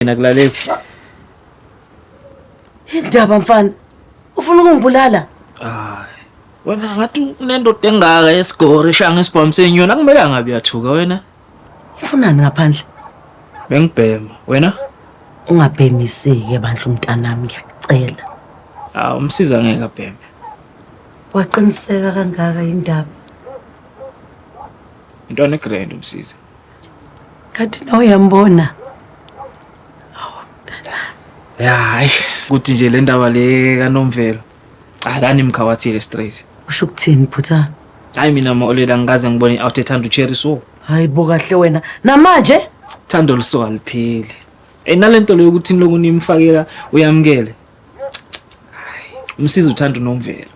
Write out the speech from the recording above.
Nakulaleli. Indaba mfana. Ufuna ukungibulala? Hayi. Wena ngathi unendoda engaka yesigore eshaya ngesibhamu senyoni akumele angabe uyathuka wena. Ufunani ngaphandle? Bengibhema. Wena? Ungabhemisike bandla umntanami ngiyakucela. Ah, umsiza ngeke abheme. Waqiniseka kangaka indaba. Intwana egrand umsiza. Kanti nawe uyambona. Ya, hayi, kuthi nje le ndaba le kaNomvelo. Cha la nimkhawathile straight. Usho ukuthini phutha? Hayi mina ma-olela ngikaze ngibone i-out ethanda ucherry so. Hayi bo kahle wena. Namanje Thando lusuka alipheli. Eh nalento leyo ukuthi niloku nimfakela uyamukele. Hayi, umsiza uthanda uNomvelo.